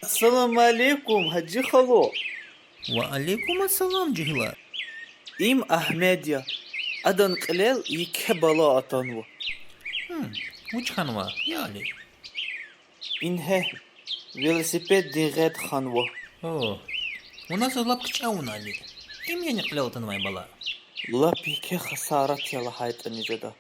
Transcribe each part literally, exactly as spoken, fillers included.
Ассаламу алейкум, Гьажи халу. Ва алейкум ассалам, жегьилар. Им Агьмед я. Адан кьилел еке бала атанва. Гьм, вуч хьанва, я Али? Ингье, велосипеддин гъед ханва. О, вуна заз лап кичӀе авуна, Али. Им яни кьилел атанвай бала? Лап еке хасарат я лагьайтӀани жеда.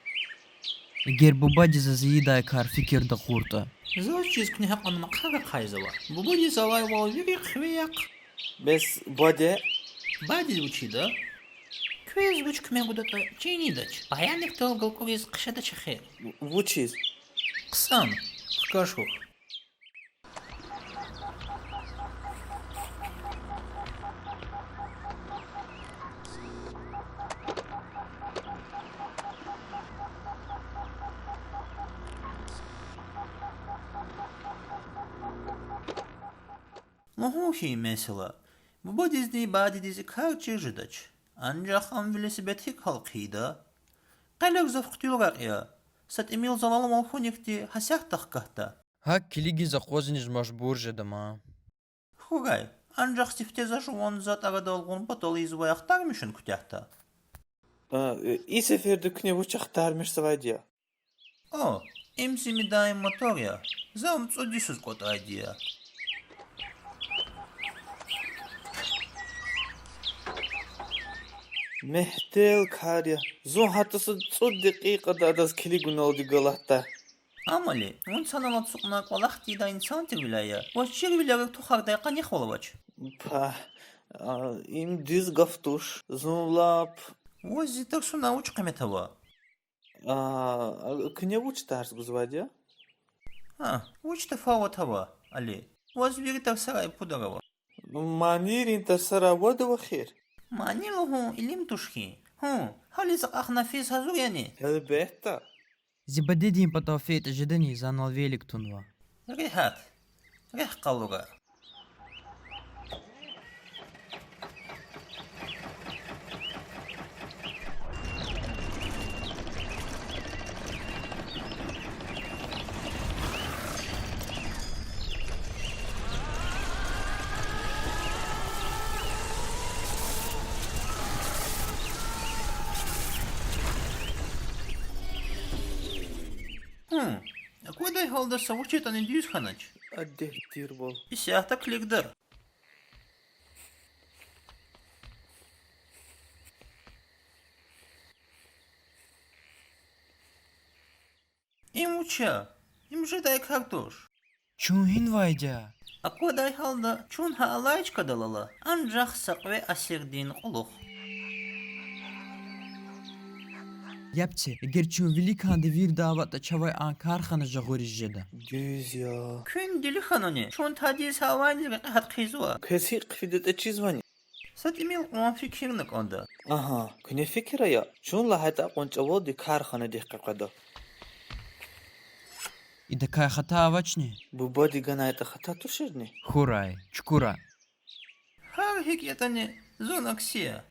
Эгер бубади заз ийидай кар фикирда кьуртӀа. Заз чиз куьне гьакьван махъа ахъайзава. Бубадиз авайвал вири хъвеяхъ. Бес баде? Бадиз вуч ийида? Квез вуч куьмек гудатӀа чинидач. Паяникдал галкӀуриз хъжедач эхир. Вучиз? Хъсан, хкаж хьухь. Лугьун хьи, месела, бубадизни бадедиз и кар чир жедач. Анжах ам велосипед гьикӀ гьал хъийида? Къе лезги зав хъуьтуьл рекь я. Са тӀимил заланвал хьуникди гьасятда хкатда. ГьакӀ килигиз акъвазуниз мажбур жеда ман. Хьурай, анжах сифте за жуван затӀ арадал гъун патал ийизвай ахтармишун куьтягьда. А, и сеферда куьне вуч ахтармишзавайди я? О, им зи медаин мотор я, за ам цӀуд йисуз кӀватӀайди я. Мягьтел кар я, зун гьатта са цӀуд декьикьада адаз килигуналди галатда. Амали, вун санал ацукьна кӀвалах тийидай инсан тирвиляй я, ваз чирвилер тухардай къаних вал авач. Пагь, а, им дуьз гаф туш, зун лап. Ваз зи тарсунар вуч къимет ава? А, куьне вуч тарс гузвайди я? А, вуч тафават ава, Али? Ваз вири тарсарай пуд ава. Манийрин тарсарай вад ава эхир. Мани лугьун илим туш хьи. Гьу, гьализ акьахна физ гьазур яни? Гьелбетда. Зи бадедин патав фейитӀа жедани, за анал велик тунва. Регьят. Рехъ къалура. Гьм, аквадай гьалда са вуч ятӀани дуьз хьанач. Адет тирвал. Исятда килигда. Им вуч я? Им жедай кар туш. Чун гьинвайди я? Аквадай гьалда чун гьа алай чкадал ала, анжах са кьве асирдин кьулухъ. Яб це, эгер чун виликан девирда аватӀа, чавай а кархана жагъуриз жеда. Дуьз я. Куьн дили хьанани, чун тадиз гьа алайниз рекье гьат хъийизва. Квез гьикӀ фидатӀа чизвани? Са тӀимил кьван фикирна кӀанда. Агьа, куьне фикир ая, чун лагьайтӀа акьван чӀавалди карханадихъ къекъведа. Идакай хата авачни? Бубади ганайтӀа хата туширни? Хьурай, чукура. Гьар гьикӀ ятӀани, зун акси я.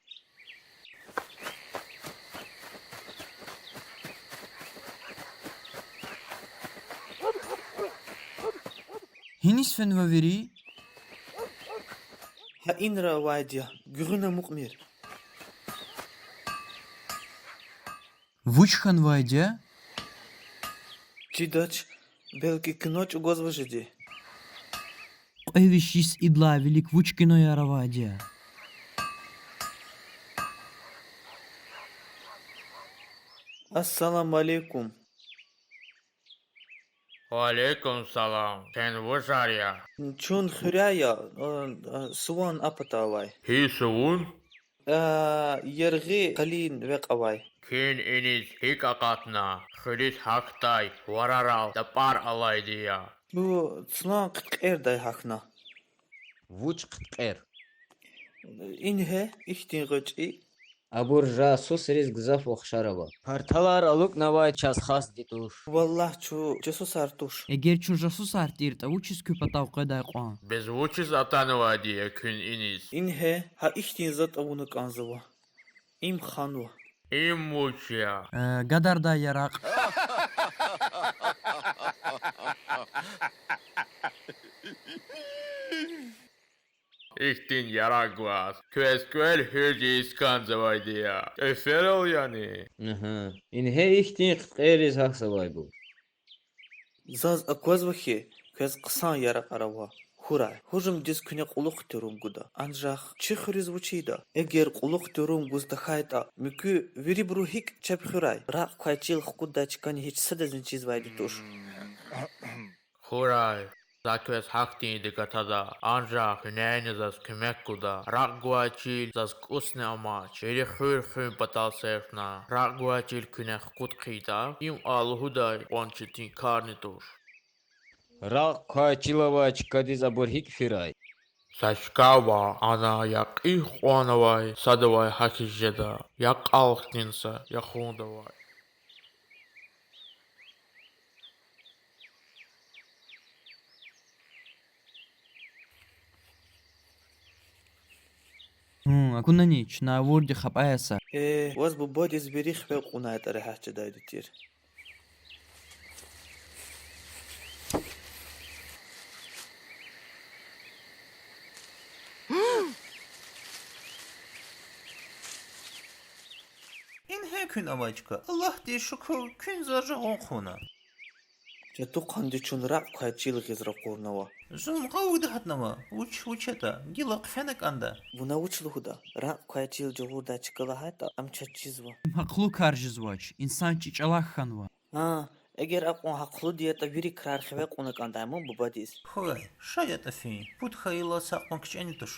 Гьиниз фенва вири? Гьа инра авайди я, гуьгъуьна амукьмир. Вуч хьанвайди я? Чидач, белки кино чӀугвазва жеди. Кьве виш йис идалай вилик вуч кинояр авайди я? Ассаламу алейкум. Ва алейкум салам. Чун вужар я? Чун хуьряй я, а, а, Суван а пата авай. Гьи Сувун? А, яргъи къалин векь авай. Куьн иниз гьикӀ акъатна? Хуьруьз гьахьдай варарал тапар алайди я. Чун цлан хъиткьердай гьахьна. Вуч хъиткьер? Ингье, ихьтин гъвечӀи. Абур жасусриз гзаф ухшар ава. Парталар алукӀнавай чаз хасди туш. Валлагь, чун жасусар туш. Эгер чун жасусар тиртӀа, вучиз куь патав къведай кьван? Бес вучиз атанвайди я куьн иниз? Ингье, гьа ихьтин затӀ авуна кӀанзава. Им ханва. Им вуч я? Э, гадардай яракь. Ихьтин яракь гваз квез кӀвал хуьз ийиз кӀанзавайди я. КӀеферал яни? Агьа. Ингье ихьтин хъиткьериз гьахьзавайбур. Заз аквазва хьи, квез хъсан яракьар ава. Хьурай, гьужумдиз куьне кьулухъ тӀурум гуда. Анжах чи хуьруьз вуч ийида? Эгер кьулухъ тӀурум гуз тахьайтӀа, муькуь вирибуру гьикӀ чеб хуьрай? Ракь квай чил хкуддай чкани гьич садазни чизвайди туш. Хьурай, за квез гьахьтинди гатада, анжах куьнени заз куьмек гуда. Ракь гвай чил заз кӀусни амач, вири хуьр хуьн патал сейфна. Ракь гвай чил куьне хкуд хъийитӀа, им а лугьудай кьван четин карни туш. Ракь квай чил авай чкадиз абур гьикӀ фирай? Са чка ава, ана я кьихь кьван авай садавай гьахьиз жеда, я кьал хьтин са яхунда авай. Гьун, акунани, чна авурди хапӀа яса. Э, ваз бубадиз вири хиве кьунайтӀа регьят жедайди тир. Ингье куьн авай чка. Аллагьдиз шукур, куьн заз жагъун хъувуна. Чатухъанди чун ракь квай чил гъиз ракъурнава. Зун къавуди гьатнава. Вуч, вуч ятӀа, гила хъфена кӀанда. Вуна вуч лугьуда? Ракь квай чил жагъурдай чка лагьайтӀа, ам чаз чизва. Им гьахълу кар жезвач, инсан чи чӀалахъ хьанва. А, эгер акьван гьахълуди ятӀа, вири крар хиве кьуна кӀандай ман бубадиз. Хьурай, ша ятӀа фин, пуд хьайила са кьван кичӀени туш.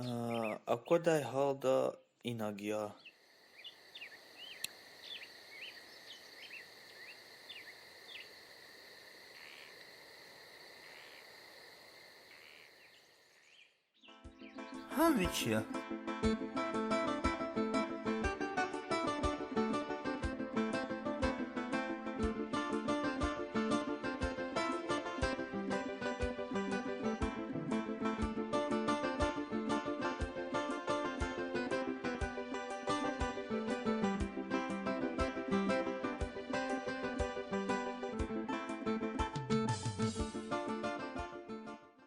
А, аквадай гьалда инаг я. Гьам вич я.